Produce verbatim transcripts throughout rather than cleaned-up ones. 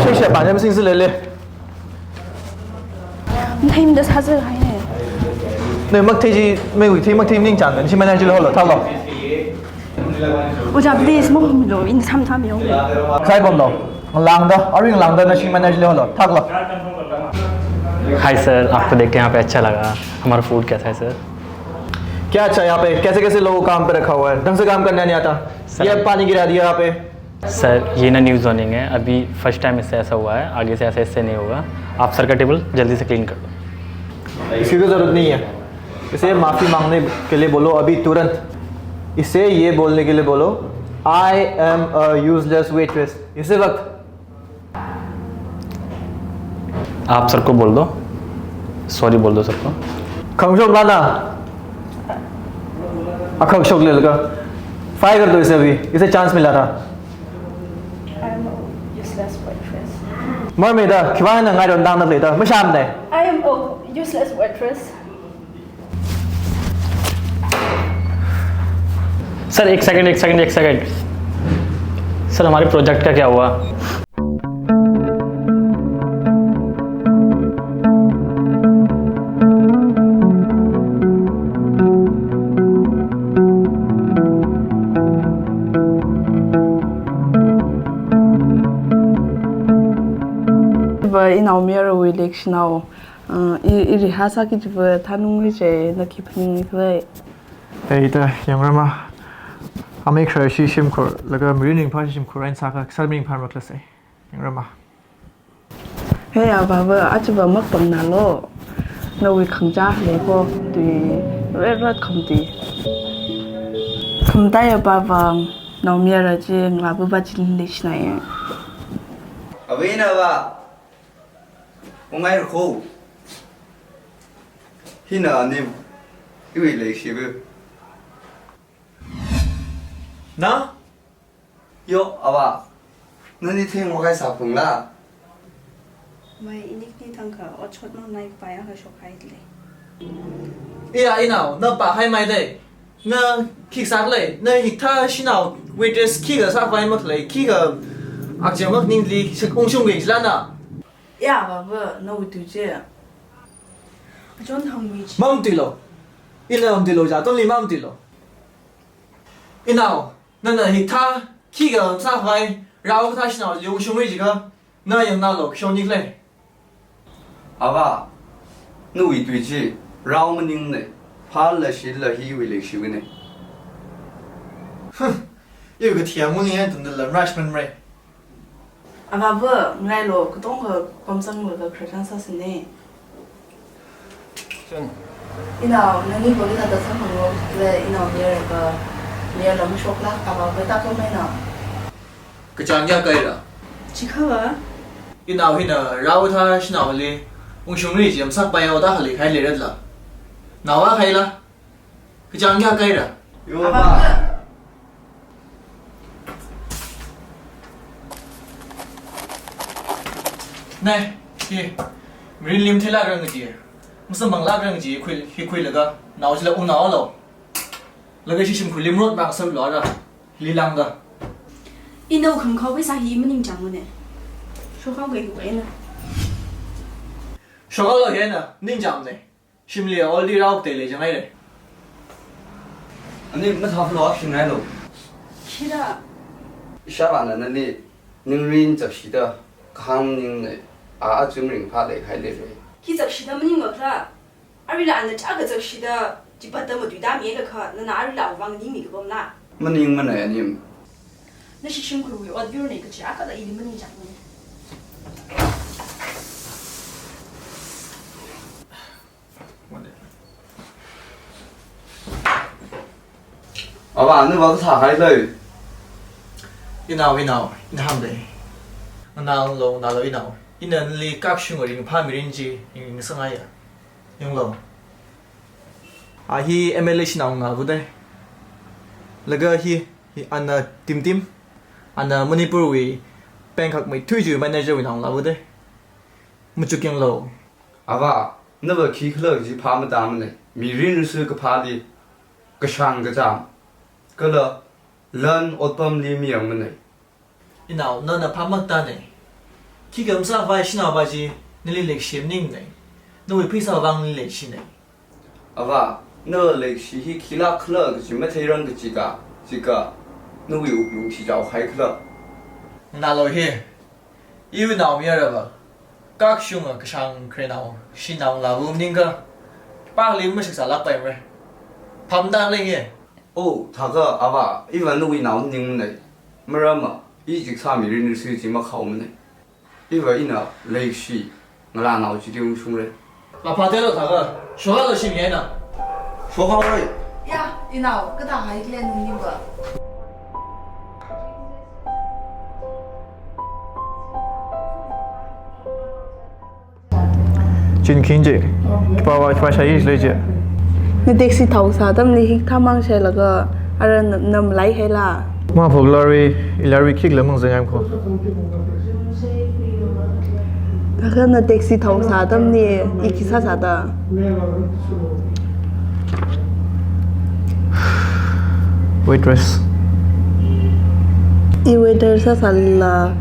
Thei sheba ne masing si lele. Thei mda sa zir hai ne. Ne mak thei ji, me wi thei mak thei ning chan, shi manager le holo, thalo. Oja, please, mo hum lo, in sam sam yo. Sai bom lo. Langda, aring langda na shi manager le holo, thaklo. Hi sir, आपको देख के यहाँ पे अच्छा लगा। हमारा फूड कैसा है सर? क्या अच्छा है यहाँ पे? कैसे कैसे लोगों को काम पे रखा हुआ है, ढंग से काम करने नहीं आता। सर, ये पानी गिरा दिया यहाँ पे। सर, ये ना न्यू जोनिंग है, अभी फर्स्ट टाइम इससे ऐसा हुआ है, आगे से ऐसा इससे नहीं होगा। आप सर का टेबल जल्दी से क्लीन कर दो। इसकी कोई ज़रूरत नहीं है। इसे माफ़ी मांगने के लिए बोलो अभी तुरंत। इसे ये बोलने के लिए बोलो, "I am a useless waitress।" इसी वक्त। आप सर को बोल दो, सॉरी बोल दो सर को। खंगशोक लाना। अखंगशोक लेलगा। फायर कर दो इसे अभी, इसे चांस मिला था। I am a useless waitress. Mermaid da, khiwui vang na ngai don dang na le da, masham ne. I am a useless waitress. Sir, एक सेकंड, एक सेकंड, एक सेकंड। सर, हमारे प्रोजेक्ट का क्या हुआ? Ba inao Mira wui leishinao, uh, i, i rehearsal ki jiba thanung ri je na khi phaning khalei. Ei ta, yangrama. Amei khra shi shimkhur, laga mirin ringphā shi shimkhur rain sākha, sal mirin phā makla sai. Yangrama. Hey, ava va, aja va makpang na lo. Nawui khangcha le ko, tui, red red kham tui. Kham tai ava va, nao Mira chi, ngla bu ba chi le shnai. Ava ina va. Ungai ko. Hina anim. Iwui leishi bu. Na? Yo, ava. Nani theng wakai sāphung la. Mai inik ni thangkha, otshot mang nai pai anga shok hai le. Iya, inao, na pa hai mai dai. Na khik sāklei, na hithā shinao, waitress khikha sākhavai makhalei, khikha akjam mak ningli, shak ungshung wei jila na. Iya, ava va, nawui tui je. John hang wei ji. Mamtui lo. Ina mamtui lo, ja, tonli mamtui lo. Inao, nana hithā, khikha sākhavai, rao kathā shinao, yung shung wei jikha, na yang na lo, shong nik lei. Ava, nawui tui chi, rao maning ne, phal la shi la hi wui leishi wui ne. Huh, yu ka thiang muni yan tun da lam rush man mre. Ava va, ngai lo, katong ka pamsang lo ka khra chang sāsine. Chun. Inao, nani ko ina da sang lo, le inao Mira ka, Mira lam shok la, ava va ta ko mai na. Kachāng ya kai ra. Chikha va. Inao hina rao thā shinao le, ungshung ri jam sak pai o da hali khai le rat la. Nao a khai la. Kachāng ya kai ra. Yo ba. Nai, hi. Mirin lim thila rang ji. Musam bang la rang ji, khui, hi khui laga. Nao jila unao lo. Laga shi shim khui lim rot bang sam lo ra. Li lang da. Ino kham khau pheisā hi maning chang ne. Shokau kai hui na. Shokau lo he na, ning chang ne. Shimli already rao te le jangai le. Ani mathaf lo action ngai lo. Khira. Ishara na nani ningrin chakshida kahang ning ne a achum ring pha le khai le le. Khi chakshida maning lo khra. Arila ana chaka chakshida jipat da matui da mi le kha nana arila vang ning mi ka bom na. Maning mana anim. Na shi shim khui wi ot biur ne kachi aka da ili maning chang ne. Ava, na va kathā hai lei. Inao, inao, ina ham lei. Nao lo, nao lo, inao. Ina li kak shung ring pha mirin ji, ring sangai ya. Yung lo. A hi M L A shinao nga bu dai. Laga hi, hi ana Tim Tim. Ana Manipur wi Bangkok mai thui ju manager wi nao nga bu dai. Machuk yang lo. Ava, na va khi khala ji pha matam ne. Mirin su ka pha li, kashang kacham. Kala, lan otpam li mi yang mane. Inao, nana pha mak ta ne. Khikha masākhavai shanaova chi nali leikashi maningnei. Nawui pheisā vang nali leikashinei. Ava, na leikashi hi khilāk khala kaji matheirang kajika, chika, nawui wuklung chi chaohai khala. Nalo hi, iwui naomayarava, kakashunga kashāng khararnao, shanao lāva maningakha, pāngli mashakzālākpaimara. Phamda lei hi. Oh, thākha ava, iva nawui nao maningnei. Maramva, i chiksa mirin risi chi makhaomanei. Iva ina leikashi ngalānao chili ungshungra. Mapha telo thākha, shokhalo shimyai na. Shokhaorei. Ya, inao, kathāngai khala ningva. Chin khin je. Khipāva khipā shāi lei je. Na taxi thao sā atamli hikathā mang shailaga, ara na, na malaihaila. Maphok lorry, i lorry khikhala mang zangam kho. Thākha na taxi thao sā atamli i khi sāsāda. Waitress. I waiter sāsālala,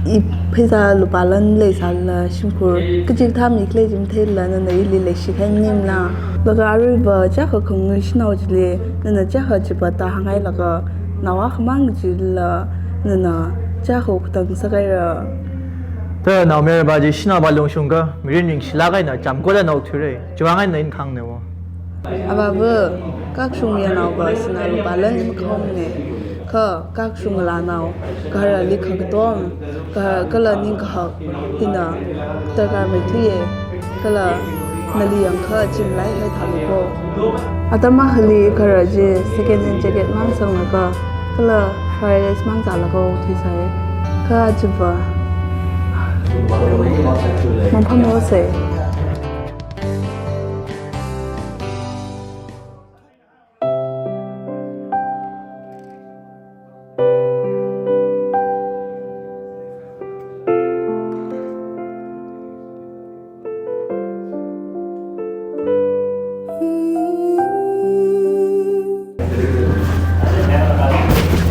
i pheisā lupā lan leisālala, shimkhur kachikathā mikhalei chi matheilala, nana ili leikashi kahai maningmana. Laga aruiva chiyākha khanganui shanao chili, nana chiyākha chipata hānghailaga, nao akhamang chilila, nana chiyākha katang sākahaira. Ta naomayarava chi shanaova lungshungakha, mirin ringshilāk eina, chamkot eina okthuirei, chiwui vang eina ina kahāngnei wo. Avāva, kakashung mayarnaova sinā lupā lan makhaomane. Kha, kakashung ngalānao, gaharali khakatom, gahar kala ningkahak, hina darkar maithuiye, kala nali yangakha chi malaihai thālu ko. Atam akhali gahar chi second hand jacket mang sanglaga, kala fried rice mang zālaga okthuisai. Kha chiva. Maphamosei.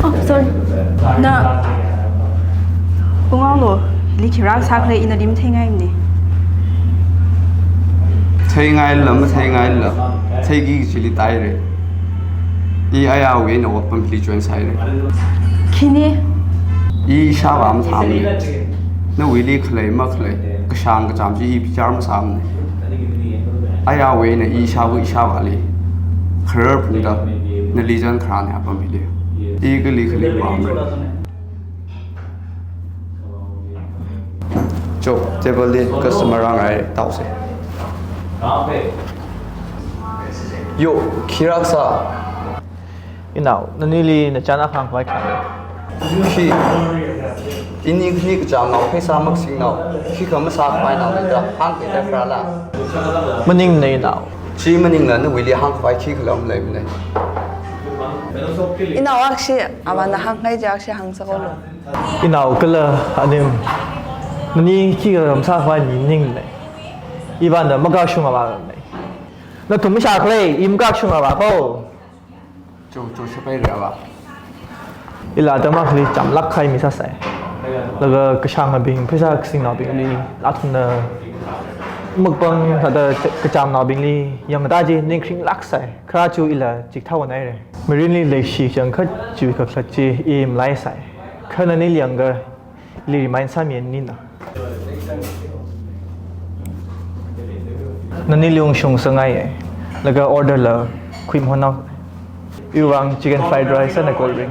Oh, sorry. Na, pungao lo, li khirā sākhalei ina dim theingaimane. Theingaila, matheingaila, theiki kachili taire. I ayāwui eina otpam hili join sāhaire. Khine? I ishāvā mathāmane. Nawuili khalei makhalei, kashāng kachām chi i bichar masāmane. Ayāwui eina i ishāva ishāvāli kharar phungda, nali zangkharāne apam hili. I kali khali pamre. Cho, table li customer rāngai, taose. Yo, khi rākasā? Inao, nanili nachāna hāngkhavai kha. Khi, ini khani kachāngnao, pheisā makasingnao, khikha masākhavai nao leida, hāngkahai kharāla? Maningnei inao. Chi maningla nawuili hāngkhavai khikhala maleimane. Inao akhashi, avāna hāngngai chi akhashi hāngsakolo. Inao kala anim, nani khikha masākhavai ningnei. Ivāna makakashung avānei. Nathum mashākhalei, i makakashung avā ko. Cho, cho, shapaire avā. Ila atam akhali chamlāk kahai mi sāsai. Laga kashāngabing, pheisā kasingnaobingli, athumna mukbang thāda kachāmnaobingli yangda chi ningkharinglāksai. Kha chu ila chikathā vānaire. Mirinli leikashi chang kha chiwui kakhalat chi i malaisai. Kha nanili yangakha ili remind sāmi nina. Nanili ungshung sāngaiye. Laga order la khuimahonao. Iwui vang chicken fried rice and a cold drink.